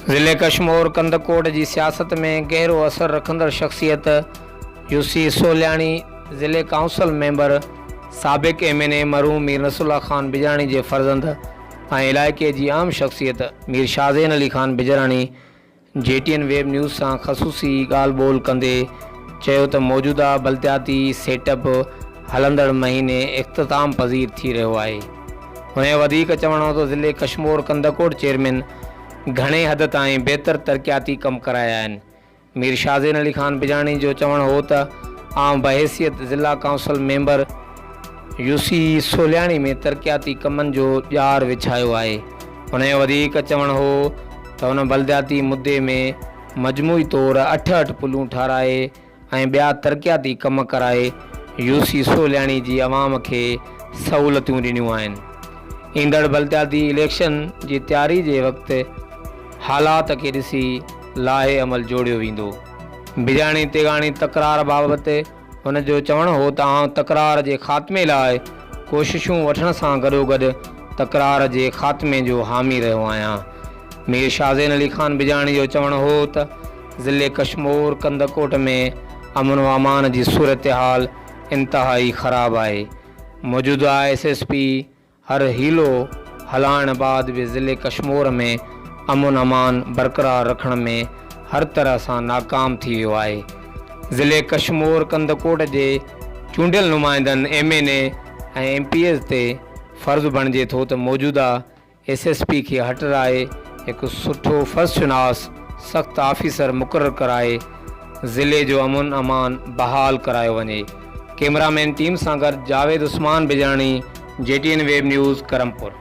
ضلعي ڪشمور ڪنڌڪوٽ جي سياست ۾ گهرو اثر رکندڙ شخصيت يوسي سولياڻي ضلعي ڪائونسل ميمبر سابق ايم اين اي مرحوم مير نصرالله خان بجراڻي جي فرزند ۽ علائقي جي اهم شخصيت Mir Shahzain Ali Khan Bijrani G T N web news سان خصوصي ڳالهه ٻولهه ڪندي چيو ته موجوده بلدياتي سيٽ اپ هلندڙ مهيني اختتام پذير ٿي رهيو آهي. هن جو وڌيڪ چوڻ هو ته ضلعي ڪشمور ڪنڌڪوٽ چيئرمين گهڻي حد تائين بهتر ترقياتي ڪم ڪرايا آهن. مير شاهزين علي خان بجاڻي جو چوڻ هو ته آئون بحيثيت ضلع ڪائونسل ميمبر يوسي سولياڻي ۾ ترقياتي ڪمن جو ڄار وڇايو آهي. هن جو وڌيڪ چوڻ هو ته هن بلدياتي مدي ۾ مجموعي طور 68 پلون ٺاهرائي ۽ ٻيا ترقياتي ڪم ڪرائي يوسي سولياڻي جي عوام کي سهولتون ڏنيون آهن. ايندڙ بلدياتي اليڪشن جي تياري جي وقت حالات کي ڏسي لاهي عمل جوڙيو ويندو. بجاڻي تيغاڻي تڪرار بابت هن جو چوڻ هو ته آئون تڪرار جي خاتمي لاء ڪوششون وٺڻ سان گڏوگڏ تڪرار جي خاتمي جو حامي رهيو آهيان. مير شاهزين علي خان بجاڻي جو چوڻ هو ته ضلعي ڪشمور ڪنڌڪوٽ ۾ امن و امان جي صورتحال انتهائي خراب آهي. موجوده ايس ايس پي هر حيلو هلائڻ بعد به ضلعي ڪشمور ۾ امن امان برقرار رکڻ ۾ هر طرح سان ناڪام ٿي ويو آهي. ضلعي ڪشمور ڪنڌڪوٽ جي چونڊيل نمائندن M N A ۽ M P As تي فرض بڻجي ٿو ته موجوده ايس ايس پي کي هٽرائي هڪ سٺو فرض شناس سخت آفيسر مقرر ڪرائي ضلعي جو امن امان بحال ڪرايو وڃي. ڪئميرا مين ٽيم سان گڏ Javed Usman Bijrani, G T N web news, Karampur.